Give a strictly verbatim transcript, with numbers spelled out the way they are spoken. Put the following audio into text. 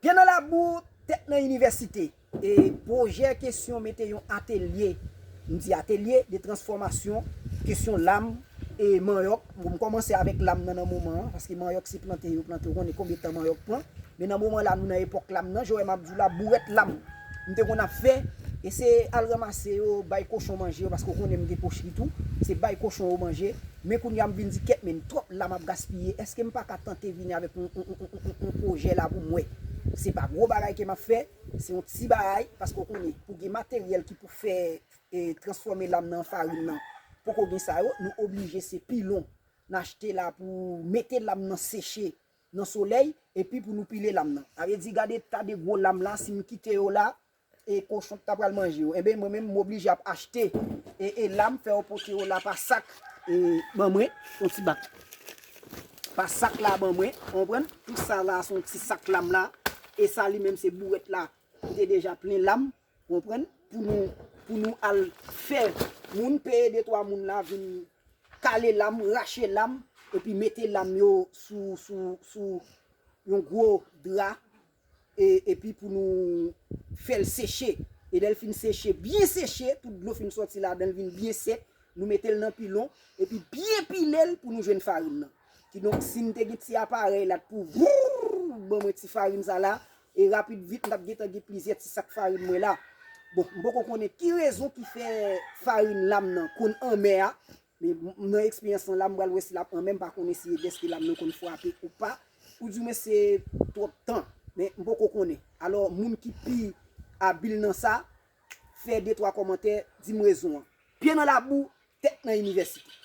Pye nan labou, tèt nan inivèsite. E pwojè kesyon mete yon atelye, m di atelye de transfòmasyon, kesyon lam e manyòk. Bon, m kòmanse avèk lam nan nan moman an, paske manyòk se plante yo plante, ou konnen konbyen tan manyòk pran. Men nan moman la, nou nan epòk lam nan, jan w wè m ap di w la, bourèt lam. M te konn ap fè, e se al ranmase yo, bay kochon manje yo, paske w konnen m gen pochri tou, se bay kochon yo manje. Men kounye a m vin di, kèt, men twòp lam ap gaspiye, èske m pa ka tante vini avèk yon, yon, yon, yon, yon, yon pwojè la pou m wè? Se pa gwo bagay ke m ap fè, se yon ti bagay, paske w konnen, pou gen materyèl ki pou fè, e, transfòme lam nan an farin nan, poko gen sa yo, nou oblije se pilon n achte la pou mete lam nan seche nan solèy, epi pou nou pile lam nan. Sa vle di, gade ta de gwo lam la, si m kite yo la, e kochon t ap pral manje yo. Enben, mwen menm, m oblije ap achte e, e lam, fè yo pote yo la pa sak, e ban mwen, yon ti bak. Pa sak la ban mwen, konprann? Tout sa la, se yon ti sak lam la. E sa li menm, se bourèt la ki te deja plen lam, konprann? Pou nou, pou nou al fè moun, peye de twa moun la vin kale lam, rache lam, epi mete lam yo sou, sou, sou yon gwo dra, e, epi pou nou fè l seche. E lè l fin seche, byen seche, tout dlo fin sòti ladan l, vin byen sèk, nou mete l nan pilon, epi byen pile l pou nou jwenn farin nan. Kidonk, si m te gen ti aparèy la pou vourr, ban mwen ti farin sa la, e rapid vit, m t ap gentan gen plizyè ti sak farin mwen la. Bon, m poko konnen ki rezon ki fè farin lam nan konn anmè a, men m, nan eksperyans lan la, m pral wè si l ap anmè, m pa konnen si e dèske lam nan konn frape ou pa, oudimwen se twòp tan, men m poko konnen. Alò, moun ki pi abil nan sa, fè de twa kòmantè, di m rezon an. Pye nan labou, tèt nan inivèsite.